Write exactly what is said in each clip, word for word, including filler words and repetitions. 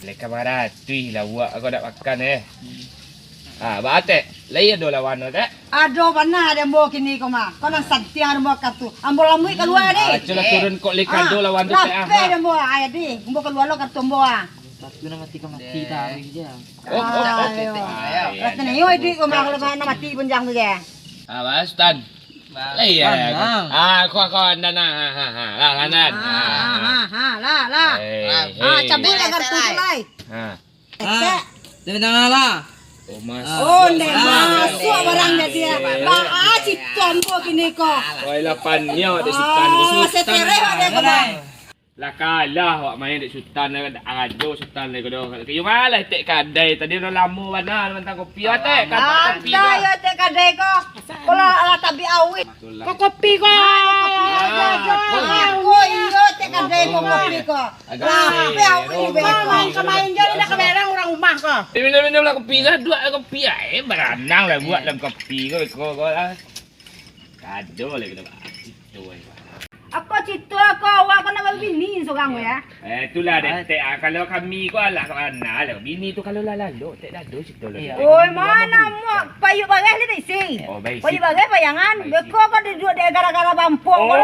Lai ka maratuih lah buak, kau dak makan, eh. Ah, baa, Tek? Lai ado lawan tu, Tek? Ado bana dek ambo kini ko mah. Kau nan santiang dek ambo kartu. Ambo lamuik kalua ni. Ah, culah turun kok lai ka ado lawan tu, Tek, ah. Lapeh dek ambo, ah, jadi. Ambo kalua lo kartu ambo, ah. Satu nan mati ka mati taruih je. Oh, oh, oh, Tek, Tek. Ah, iyo. Lah kena iyo duit ko mah, kalau nak mati punjang tu je. Ah, baa, Sutan? Lah, iyo. Ah, kau, kau, andan, ah, ha, ha, ha. Lah, lah, andan. Ah, ha, ha, ha, lah, lah. Eh, ah, eh. Cabuik lah kartu tu, lai. Ha. Tek. Ah, tepuk tangan lah. Oh, mas. Oh, ndak masuak barang jadi, ah. Baa, citon ko kini ko. Woi, lapan nyo dek Sutan ko. Ah, Sutan. Setereh awak dek ko, Bang. Lah kalah awak main dek Sutan, lah, arajo Sutan lai ko doh. Iyo malah Tek kadai tadi, udah lamo bana mantang kopi, ah, Tek, kan kopi dah. Ada yo Tek kadai ko. Kalau alah tabi awit. Ko kopi ko. Ko iyo Tek kadai ko kopi ko. Lah, tabi awit beko. Main ka main je, dah ka merang urang rumah ko. Eh, minum-minum lah kopi lah, duak lah kopi, ah. Eh, baranang lah buak dalam kopi ko, beko ko lah. Kado lah kito, Pak. Itu, eh, Pak. Apo cito ko, awak ko nak babini surang ko, yo? Eh, itulah, Dek, Tek, ah, kalau kami ko alah ka bana lah. Bini tu kalau lah lalok, Tek, dah ado cito lah, Tek. Oi, ma namo payuak bareh ni baisi? Oh, baisi. Payuak bareh payangan. Baisi. Beko ko duduak dek gara-gara bampok ko.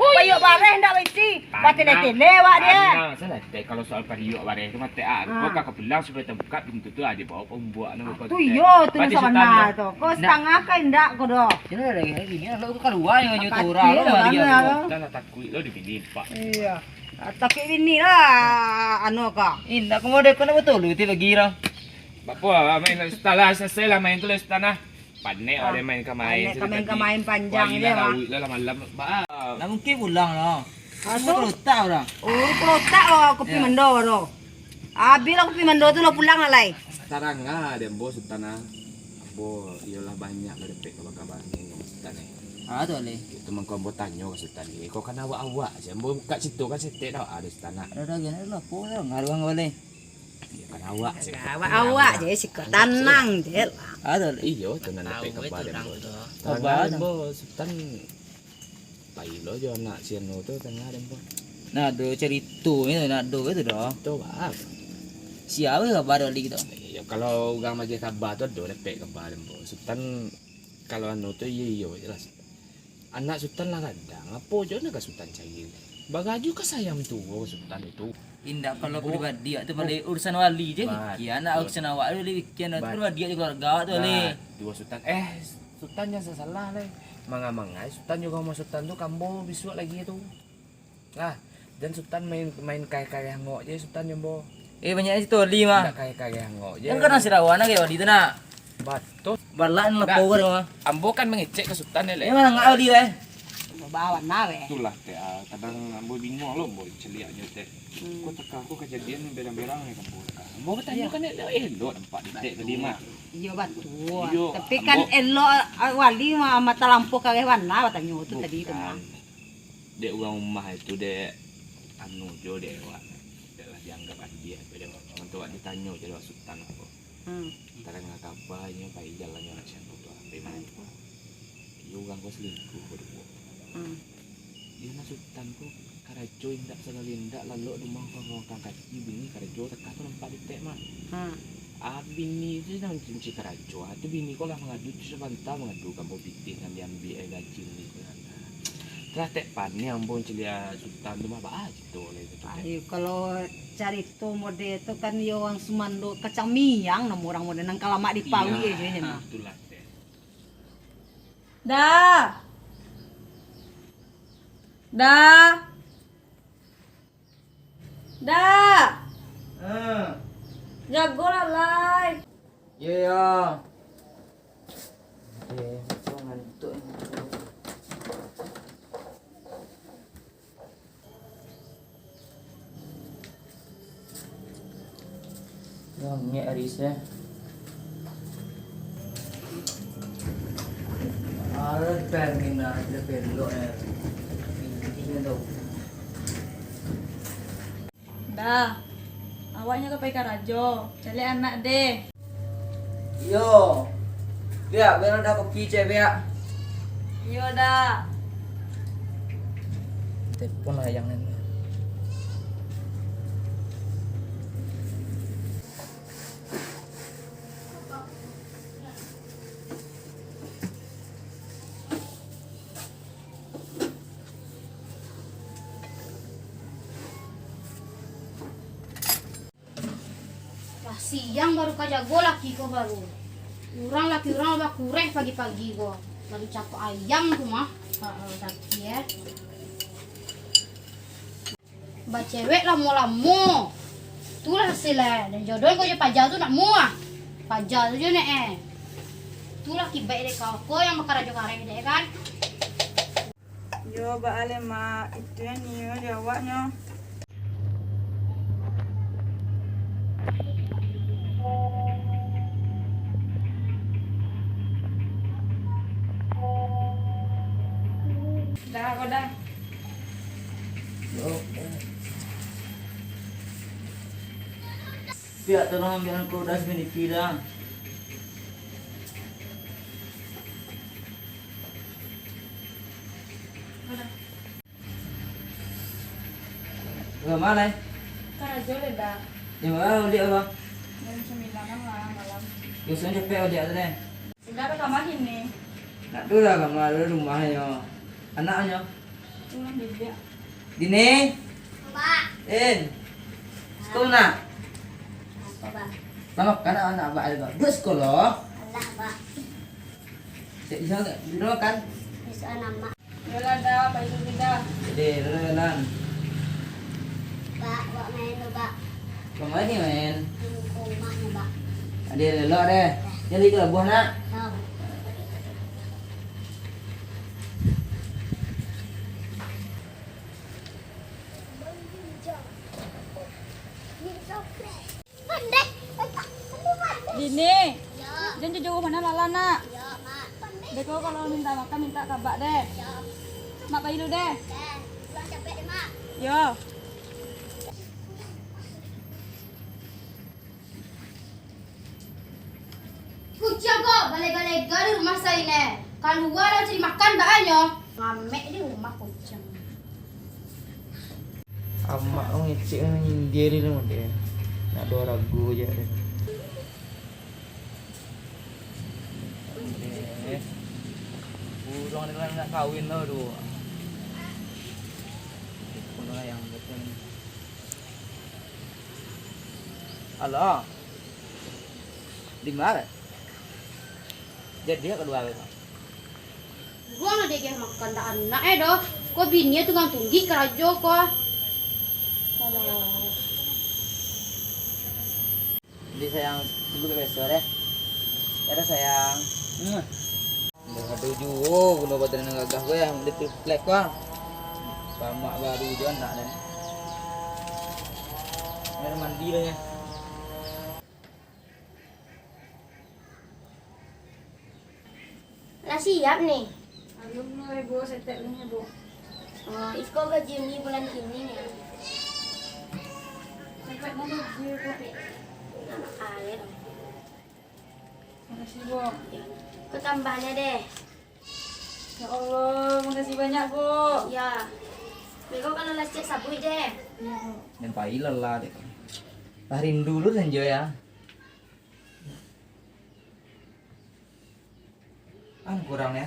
Payuak bareh ndak baisi. Batele-tele awak dia. Tenang salah, Tek, kalau soal payuak bareh tu mah, Tek, ah, ko ka pulang supayo tabuka pintu tu, ah, dibawa pembuak namo ko, Tek. Tu iyo, tu sabana tu. Ko satangah ka indak ko doh. Kiro lagi, lagi ni, lo kalua nyo tu urang, lo mari ko. Dah lah takuik lo dek bini, Pak. Iyo. Ah, takuik bini lah, anu ko. Indak, ko mode ko nak betul lo ti bagi urang. Bak apo, ah, main lah, Sutan lah, selesai lah main tu lah, Sutan lah. Panek lah main ka main. Panek ka main ka main panjang je lah. Lah malam, Pak. Lah mungkin pulang lah. Ah, tu? Kelotak urang. Oh, kelotak lah kopi mando tu. Abih lah kopi mando tu, lah pulang lah lai. Tarang ah, dek ambo Sutan ah. Ambo iyolah banyak lah dapek kabar-kabar ni, Sutan eh. Ah, tu leh. Itu mangko ambo tanyo ka Sutan ni. Kok kan awak-awak je. Ambo buka cito kan setek dah, ah, dek Sutan ah. Ado dah gini lah, apo dah ngaruang baleh. Iyo kan awak se. Awak-awak je siko, tanang je lah. Ado leh. Iyo, tu nan dapek kabar dek ambo. Kabar dek ambo Sutan. Pai lo jo anak si anu tu tangah dek ambo. Nah, ado carito ni, nak ado itu dah. Carito baa? Sia kabar balik tu? Iyo, kalau urang magiah kabar tu ado dapek kabar dek ambo. Sutan kalau anu tu iyo, iyo je lah. Anak Sutan lah gadang, apo jo nan ka Sutan cari? Barajo ka sayang tuo Sutan itu. Indak, kalau pribadi awak tu, pado urusan wali je pikia, nak urusan awak tu, wali pikia, nak tu pribadi awak jo keluarga awak tu, wali. Batua Sutan, eh, Sutan jan sasalah lai. Mangai-mangai Sutan jo rumah Sutan tu ka ambo bisuak lai tu. Lah, jan Sutan main, main kareh-kareh angok je Sutan jo ambo. Eh, banyak carito wali mah. Indak kareh-kareh angok je. Jan ka nasi rawa nak ka wali tu nak. Batua. Balak ni lapau ko mah. Ambo kan mangecek ka Sutan, Lek. Eh, mangangak wali, eh. Bawa nah, weh. Itulah, Tek, ah, kadang ambo bingung lo, ambo caliak nyo, Tek. Hmm. Ko teka ko kajadian berang-berang ni, ambo teka. Ambo batanyo kan elok, elok nampak di Tek tadi mah. Iyo, batua. Iyo, tapi kan ambo elok, ah, wali mah, mata lampu kareh bana batanyo tu tadi tu mah. Bukan. Dek urang rumah itu, dek anu jo, dek awak. Dek lah dianggap adiak tu, dek awak. Mantun awak ditanyo je dek awak Sutan ko. Hmm. Tarang kabanyo, pai jalannyo anak siapa tu, pai mano. Iyo, urang ko selingkuh baduo. Hmm. Iyo, nah Sutan ko karajo indak sagalo indak, lalok di rumah urang, urang kaki, bini karajo, teka tu nampak di Tek mah. Hmm. Ah, bini tu nan kunci karajo. Ah, tu bini ko lah mangadu tu sabanta, mangadu ka ambo pitih nan diambiak, eh, gaji ni. Lah Tek, paniang ambo caliak Sutan tu mah, baa carito lai tu, Tek. Ayo, kalau carito mode tu kan, iyo, urang sumando kacang miang namo urang mode, nan ka lamak di paruik je nyo. Iyo, itulah, Tek. Da. Da. Da. Ah. Jagolah, lai. Iyo, iyo. Eh, aku ngantuk ni. Langik hari se. Ada terminal, ada belok, eh. Ini tu. Da, awaknyo ka pai karajo, caliak anak deh. Iyo. Biak, biak lah Da kopi cek, biak. Iyo, Da. Telepon lah yang lain. Siang baru ka jago laki ko baru. Urang laki urang bakureh pagi-pagi ko. Baru cakok ayam tu mah. Ha, ha, laki, eh. Bacewek lamo-lamo. Tulah hasil, eh. Dan jodoh ko jo paja tu nak muah. Paja tu jo nek, eh. Tulah kibaik dek kau ko yang bakarajo kareh dek, kan. Yo, baa lai, Mak. Itu yang nio di awaknyo. Dah, ko dah. Piak, tolong ambiak angko das miniki dah. Ko ma lai? Karajo lai, Bak. Di ma uliak ko? Jam sambilan lah malam. Yo, sudah capek uliak tu deh. Sudah ka kamar kini. Nak tu lah kamar, ado rumahnyo. Anaknyo? Urang bibiak. Dini. Bak. In. Siko nak? Apo, Bak? Lah makan anak abak tadi, Bak. Duduak siko lo. Alah, Bak. Cek, bisa nggak? Dulu makan. Bisa, Mak. Yolah dah, pai dulu dah. Jadi, dulu jalan. Bak, Bak main dulu, Bak. Kemana ni main? Ke rumahnya, Bak. Adi, elok deh. Jadi ke buah nak. Tahu. Dini, jan jauah-jauah mano lalan, nak. Beko kalau minta makan, minta ka abak deh. Mak pai dulu deh. Yo. Kuciang ko balega-lega di rumah sainyo. Kalua lah cari makan baanyo. Ngamek di rumah kuciang. Amak tu ngecek manyindir tu mode. Nak duo ragu je deh. Eh, urang ni lah nak kawin tau tu. Iko lah yang betul ni. Halo. Di ma? Jadi ka kalua ko? Buang lah degeh makan dak anak eh doh. Ko bini tu gantung gik karajo ko. Alah. Jadi sayang, tunggu besok deh. Dadah sayang. Muah. Dah ado juo guno badan nan gagah ko ya, di triplek ko. Pamak baru jo anak den. Air mandi lah ya. Lah siap ni. Alun lah, Ibu, setek ni, Bu. Oh, iko gaji uni bulan kini ni. Setek mana gaji, Bu? Nak air. Makasih, Bu. Ya. Ko tambahnyo deh. Ya Allah, makasih banyak, Bu. Ya. Beko kalau lah siap sabuik deh. Iya, Bu. Jan pai lah, dek. Lah rindu lu, Sanjo, ya. An kurang, ya.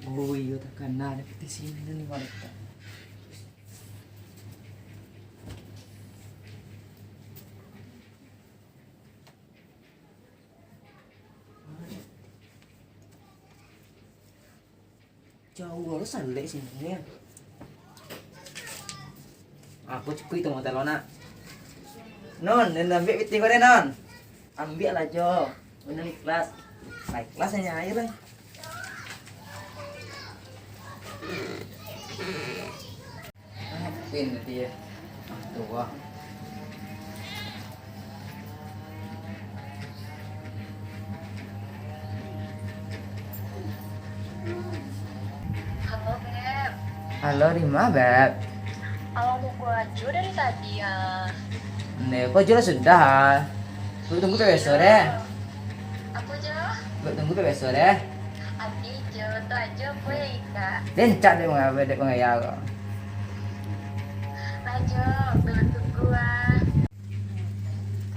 Oh, iyo, takana dek di sini ni, malitak. Jauah lo salek sini, ya. Aku cukui tu motor lo, nak. Non, den ambiak pitih ko deh, Non. Ambiak lah, Jo. Bener ikhlas. Nah, ikhlas hanya air lah. Pin tadi ya. Tuh, wah. Halo, Beb. Halo, di ma, Beb? Awak nunggu ajo dari tadi, ah. Neh, kok jelas sudah, ah. Lu tunggu besok deh. Apo Jo? Buat tunggu besok deh. Adi Jo, tu ajo kue ika. Lencak dek manga-, dek mangaya ko. Lah Jo, buat tunggu ah.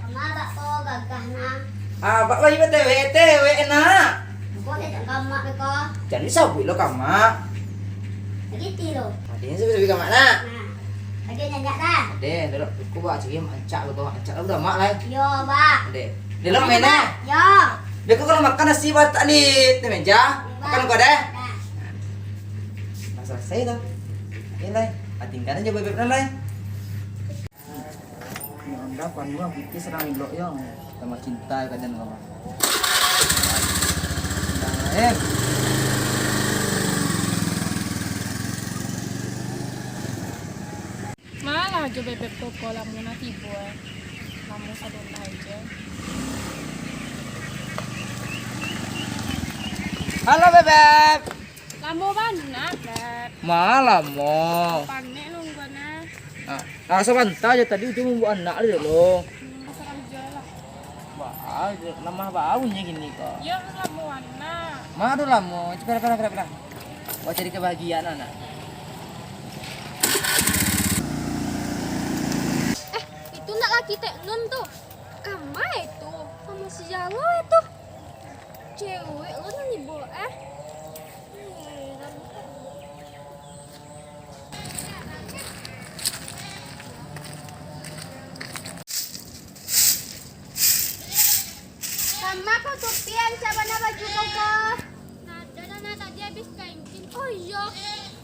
Kama abak ko gagah nah. Abak lagi betewek-tewek nak. Kok lencak kamak beko? Jadi sabuik lo kamak. Lagi ti lo. Ini sampai-sampai ka mak, nak? Nah. Lagi nyanyak dah. Deh, duduk. Aku buat cari ancak lu, ancak lu udah mak lah. Yo, Bak. Deh. Dia lo main, eh? Yo. Dia kok kalau makan nasi batak di, di meja. Yo, Bak. Makan kau deh. Dah. Nah, selesai tu. Ini lah. Ah, tinggal aja bebek lah. Ni Honda panuah putih sadang elok yo. Tambah cinta ka den kawan. Eh. Malah jo bebek toko lamo nah tibo, eh. Lamo sadolah aja. Halo, Bebek. Lamo bana, Beb. Ma lamo? Panek nungguan, ah. Ah, ah, sabanta aja tadi Ujo mambuek anak dia lo. Hmm, masa kerja lah. Wah, lamah baunya gini kok. Ya, lamo anak. Ma tu lamo. Cepat, cepat, cepat, cepat. Wah, cari kebahagiaan anak. Eh, itu nak laki Tek Nun tu. Kama itu? Sama si Jalo itu. Cewek lo nan dibawa, eh. Sama kau tupian, siapa nak baju kau ko? Nada, Nana, tadi habis kain pin. Oh iyo,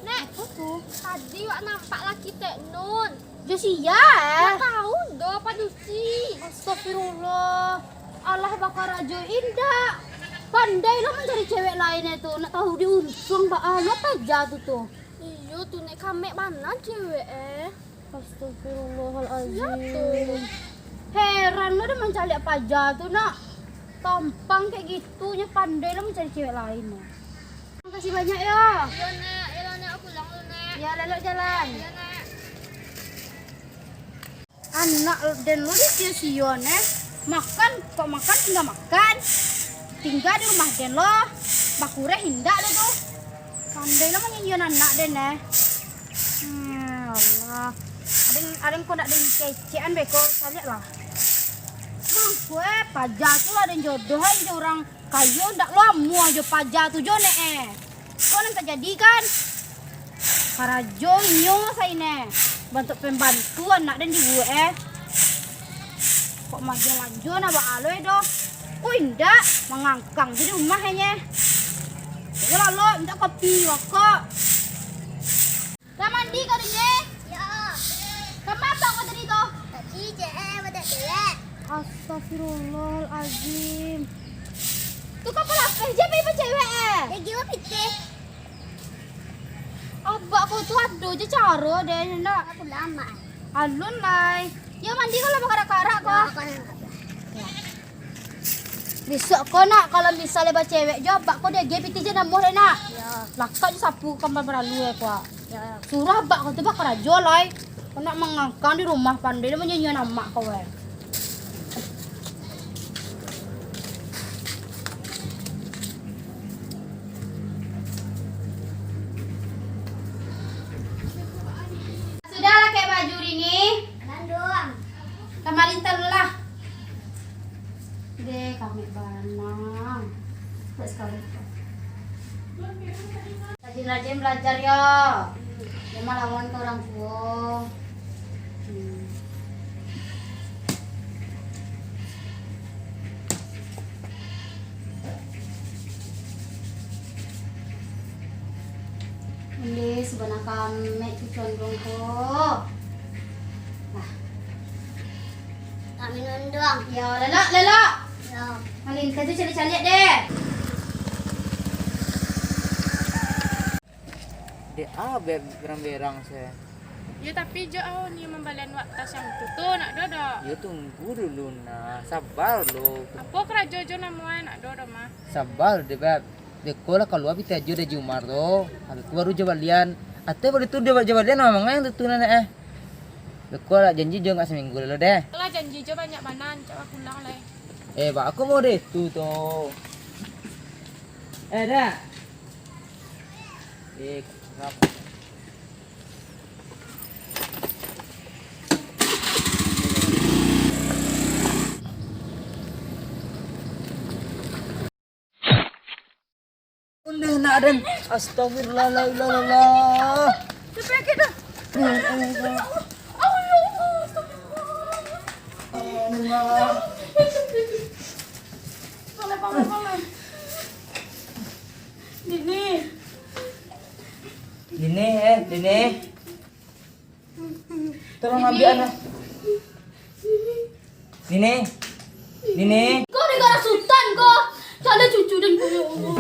Nek. Apa tu? Tadi wak nampak laki Tek Nun. Jo sia, eh? Ndak tahu doh, padusi. Astagfirullah. Alah bakarajo indak. Pandai lo mancari cewek lain, eh, tu. Ndak tahu diuntuang baa lo paja tu, tu. Iyo tu, Nek, kamek bana cewek, eh. Astagfirullahalazim. Sia tu? Heran lo dah mancaliak paja tu, nak. Tampang kayak gitu, nyo pandai lo mancari cewek lain, eh. Makasih banyak, yo. Iyo, Nek. Iyo, Nek. Aku pulang dulu, Nek. Yo, lelok jalan. Iyo, Nek. Anak den lo disio-sio, neh. Makan, kok makan tingga makan. Tingga di rumah den lo. Bakureh indak deh tu. Pandai lo manyinyian anak den, neh. Hmm, Allah. Aden, aden kok nak den kecekan beko, caliak lah. Mangko, eh, paja tu lah den jodohan jo urang kayo, ndak lamo jo paja tu jo, Nek, eh. Ko nan tajadi kan? Karajo inyo saineh. Bantuak pembantu anak den dibuek, eh. Kok majo-majo nak baaloi doh. Ko indak, mangangkang di rumah, eh, nye. Yo, lalo, minta kopi, rokok. Lah mandi kau, Dini? Yo. Kama apak kau tadi tu? Tadi cewek badak cewek. Astagfirullahalazim. Tu kau pelapeh je pai bacewek, eh? Dia gila pitih. Abak kau tu ado je caro deh, nak. Aku lama. Alun lai. Yo mandi kau lah bakarak-karak kau. Yo, aku nak. Bisuak ko nak, kalau misalnyo bacewek jo abak ko, diagiah pitih jo namuah dek nak. Yo. Lakak jo sapu kambal baralu e ko. Yo. Suruah abak ko tu bakarajo lai. Ko nak mangangkang di rumah, pandai lo manyinyian amak ko e. Sudah lah kek baju Rini. Nandung. Kamalintan lah. Deh, kamek bana. Buat sekali. Rajin-rajin belajar yo. Jangan lawan ke orang tua. Hmm. Ondeh, sabana kamek tu condong ko. Nah. Nak minum doang. Yo, lelok, lelok. Yo. Malintah tu caliak-caliak deh. Dek, ah, be-, berang-berang se. Yo, tapi jo au ni mambalian wak tas yang tu, tu, nak dodo. Yo, tunggu dulu, nah. Sabar lo. Apo karajo jo namuah, nak dodo mah. Sabar deh, Beb. Beko lah kalua pitih ajo dari Jumar tu. Habis tu baru jo balian. Ateh baru tu jo, jo balian, mamang yang tu, tu, nenek, eh. Beko lah janji jo ngak saminggu lalu deh. Lah janji jo banyak bana, cak lah pulang lai. Eh, bak aku mau deh tu, tu. Eh, dah. Eh, kenapa? Ondeh nak den. Astagfirullah, la ilaha illallah. Sakit dah. Ya Allah. Allah, ya Allah, astagfirullah. Astagfirullah. Palai, palai, palai. Dini. Dini, eh, Dini. Tolong ambiak anak. Dini. Dini. Ko nagara Sutan ko. Cari cucu den ko, ya Allah.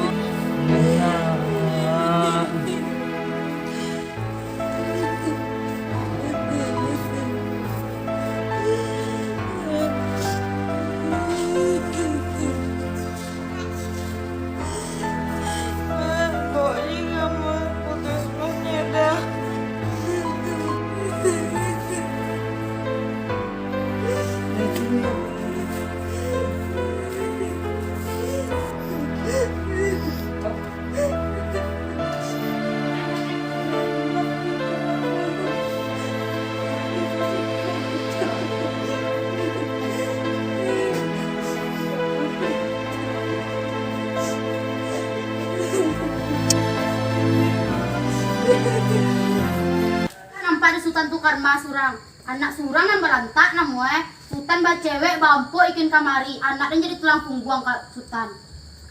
Nampak di Sutan tu karma surang. Anak surang nan balantak namo eh. Sutan bacewek, baampok ikin kamari. Anak den jadi tulang pungguang ka Sutan.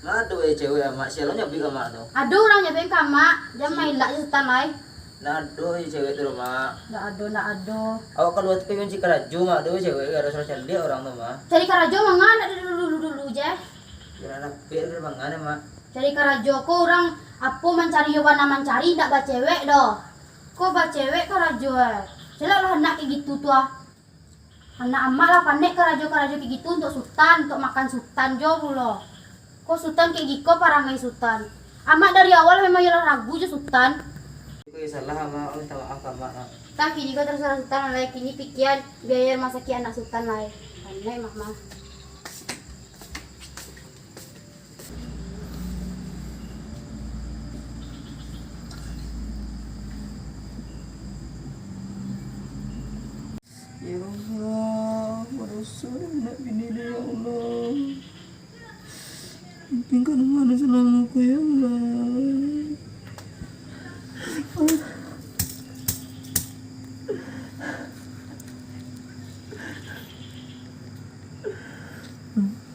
Lah ado eh cewek amak, sia lo nyabik amak tu. Ado urang nyabik ka amak, jan mailak jo Sutan lai. Ndak ado cewek tu, Mak. Ndak ado, ndak ado. Awak kalua tu pai mancari karajo, Mak. Ado cewek, ado salah caliak urang tu, Mak. Cari karajo manga, ndak dulu-dulu je. Urang rapek tu manga, Mak. Cari karajo ko urang apo mancari yo bana mancari, ndak bacewek doh. Ko bacewek karajo, eh. Celaklah anak kek gitu tu, ah. Anak amak lah panek karajo-karajo kek gitu untuak Sutan, untuak makan Sutan jo pulo. Ko Sutan kek giko parangai Sutan. Amak dari awal memang yo lah ragu jo Sutan. Iko salah amak, minta maaf ka amak, nak. Tah, kini ko terserah Sutan lai, kini pikian biaya rumah sakik anak Sutan lai. Panek, Mak, mah. Ya Allah, badoso den nak bini ni, ya Allah. Ampun ka mano salamo ko, ya Allah.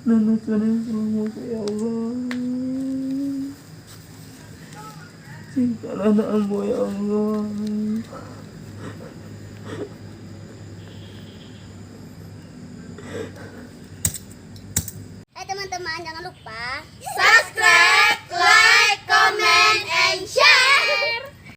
Nan Tuhan yang selamat, ya Allah. Singkaplah anak ambo, ya Allah. Eh, teman-teman, jangan lupa subscribe.